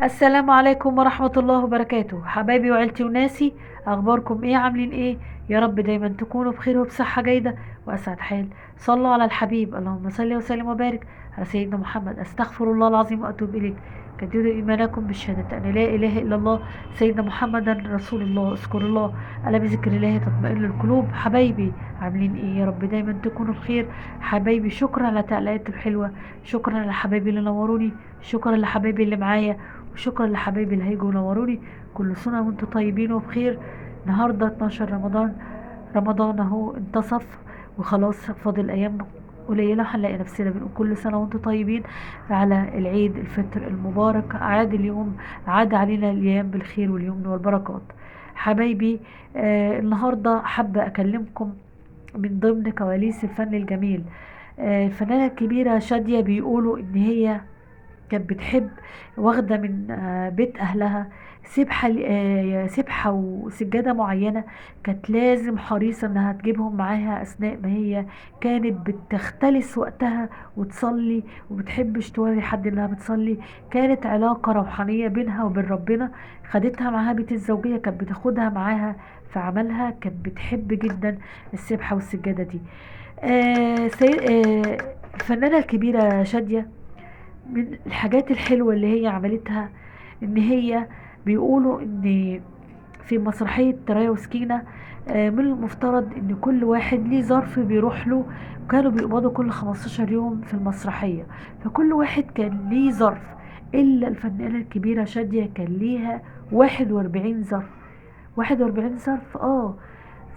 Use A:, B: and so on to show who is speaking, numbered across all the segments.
A: السلام عليكم ورحمة الله وبركاته. حبايبي وعيلتي وناسي، أخباركم إيه؟ عاملين إيه؟ يا رب دايما تكونوا بخير وبصحة جيدة وأسعد حال. صلوا على الحبيب، اللهم صل وسلم وبارك على سيدنا محمد. أستغفر الله العظيم وأتوب إليه. جددوا إيمانكم بالشهادة أن لا إله إلا الله سيدنا محمدا رسول الله. اذكروا الله، ألا بذكر الله تطمئن القلوب. حبايبي عاملين إيه؟ يا رب دايما تكونوا بخير. حبايبي شكرا على تعليقاتكم الحلوة، شكرا لحبايبي اللي نوروني، شكرا لحبايبي اللي معايا، وشكرا لحبايبي اللي هيجوا ينوروني. كل سنة وانتم طيبين وبخير. النهارده 12 رمضان، رمضان اهو انتصف وخلاص، فاضل ايام قليلة هنلاقي نفسنا بنقول كل سنة وانتم طيبين على العيد الفطر المبارك. عاد اليوم، عاد علينا الايام بالخير واليمن والبركات. حبايبي النهارده حابة اكلمكم من ضمن كواليس الفن الجميل. الفنانة الكبيرة شادية بيقولوا ان هي كانت بتحب، واخدة من بيت أهلها سبحة، سبحة وسجادة معينة، كانت لازم حريصة انها تجيبهم معاها اثناء ما هي كانت بتختلس وقتها وتصلي، وبتحبش توري حد انها بتصلي. كانت علاقة روحانية بينها وبين ربنا، خدتها معاها بيت الزوجية، كانت بتاخدها معاها في عملها، كانت بتحب جدا السبحة والسجادة دي. الفنانة الكبيرة شادية من الحاجات الحلوة اللي هي عملتها ان هي بيقولوا ان في مسرحية ترايا وسكينة، من المفترض ان كل واحد ليه ظرف بيروح له، وكانوا بيقبضوا كل 15 يوم في المسرحية، فكل واحد كان ليه ظرف، الا الفنانة الكبيرة شادية كان ليها 41 ظرف. 41 ظرف،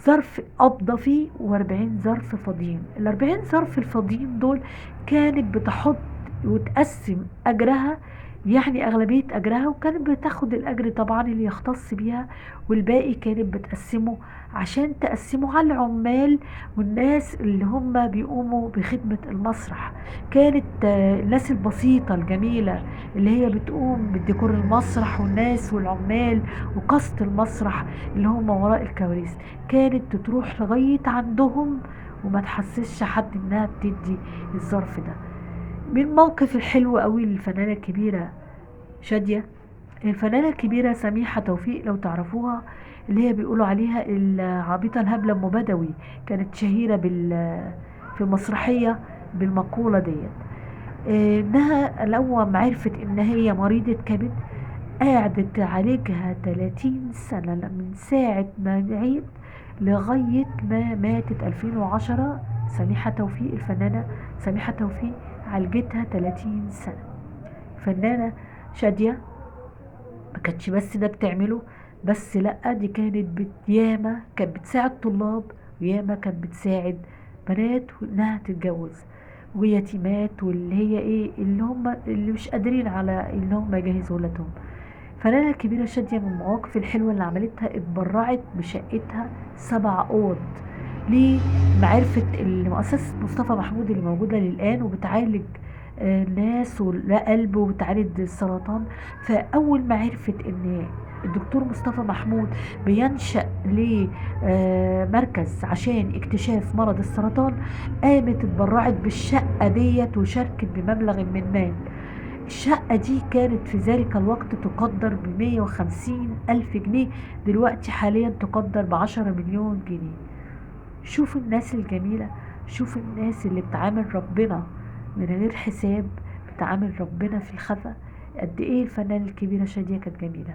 A: ظرف قابضة فيه و40 ظرف فاضيين. ال40 ظرف الفاضيين دول كانت بتحط وتقسم أجرها، يعني أغلبية أجرها، وكانت بتاخد الأجر طبعا اللي يختص بيها، والباقي كانت بتقسمه عشان تقسمه على العمال والناس اللي هم بيقوموا بخدمة المسرح. كانت الناس البسيطة الجميلة اللي هي بتقوم بالديكور المسرح والناس والعمال وقصة المسرح اللي هم وراء الكواليس، كانت تروح لغاية عندهم وما تحسسش حد انها بتدي الظرف ده. من الموقف الحلو قوي للفنانة الكبيرة شادية، الفنانة الكبيرة سميحة توفيق لو تعرفوها، اللي هي بيقولوا عليها العبيطة الهبلة أم بدوي، كانت شهيرة في المسرحية بالمقولة ديت، انها لو ما عرفت ان هي مريضة كبد قعدت تعالجها 30 سنة من ساعة ما عيت لغاية ما ماتت 2010. سميحة توفيق، الفنانة سميحة توفيق عالجتها 30 سنة. فنانة شادية ما كانتش بس ده بتعمله بس، لأ دي كانت ياما كانت بتساعد طلاب، وياما كانت بتساعد بنات وانها تتجوز، ويتيمات، واللي هي ايه اللي هم اللي مش قادرين على اللي هم يجهزوا ولادهم. فنانة الكبيرة شادية من المواقف الحلوة اللي عملتها اتبرعت بشقتها 7 أوض لمعرفة مؤسسة مصطفى محمود اللي موجودة للآن وبتعالج الناس ولا قلب وبتعالج السرطان. فأول ما عرفت إن الدكتور مصطفى محمود بينشأ لمركز عشان اكتشاف مرض السرطان، قامت اتبرعت بالشقة ديت وشاركت بمبلغ من مال. الشقة دي كانت في ذلك الوقت تقدر ب150,000 جنيه، دلوقتي حاليا تقدر ب10 مليون جنيه. شوف الناس الجميلة، شوف الناس اللي بتعامل ربنا من غير حساب، بتعامل ربنا في الخفا. قد ايه الفنانة الكبيرة شادية كانت جميلة.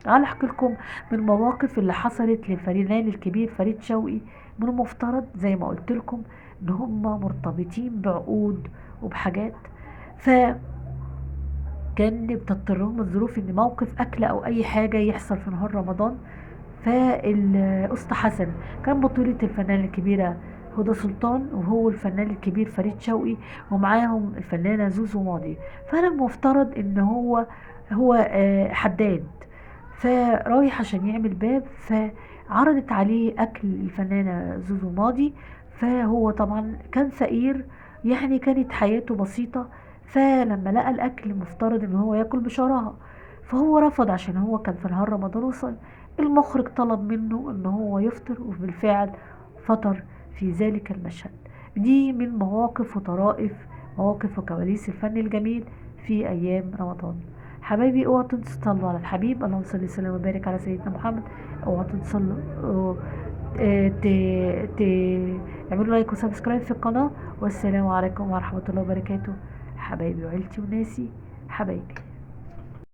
A: تعالوا احكي لكم من المواقف اللي حصلت للفنان الكبير فريد شوقي. من المفترض زي ما قلت لكم ان هم مرتبطين بعقود وبحاجات، ف كان بتضطرهم الظروف ان موقف اكل او اي حاجة يحصل في نهار رمضان. فالأسطى حسن كان بطولة الفنانة الكبيرة هدى سلطان، وهو الفنان الكبير فريد شوقي، ومعاهم الفنانة زوزو ماضي. فأنا المفترض ان هو حداد، فرايح عشان يعمل باب، فعرضت عليه اكل الفنانة زوزو ماضي. فهو طبعا كان فقير، يعني كانت حياته بسيطة، فلما لقى الاكل المفترض ان هو ياكل بشراهة، فهو رفض عشان هو كان في نهار رمضان وصل. المخرج طلب منه ان هو يفطر، وبالفعل فطر في ذلك المشهد. دي من مواقف وطرائف، مواقف وكواليس الفن الجميل في ايام رمضان. حبايبي اوعوا تنسوا تصلوا على الحبيب، اللهم صل وسلم وبارك على سيدنا محمد. اوعوا تنسوا تعملوا like و subscribe في القناة. والسلام عليكم ورحمة الله وبركاته حبايبي وعيلتي وناسي حبايبي.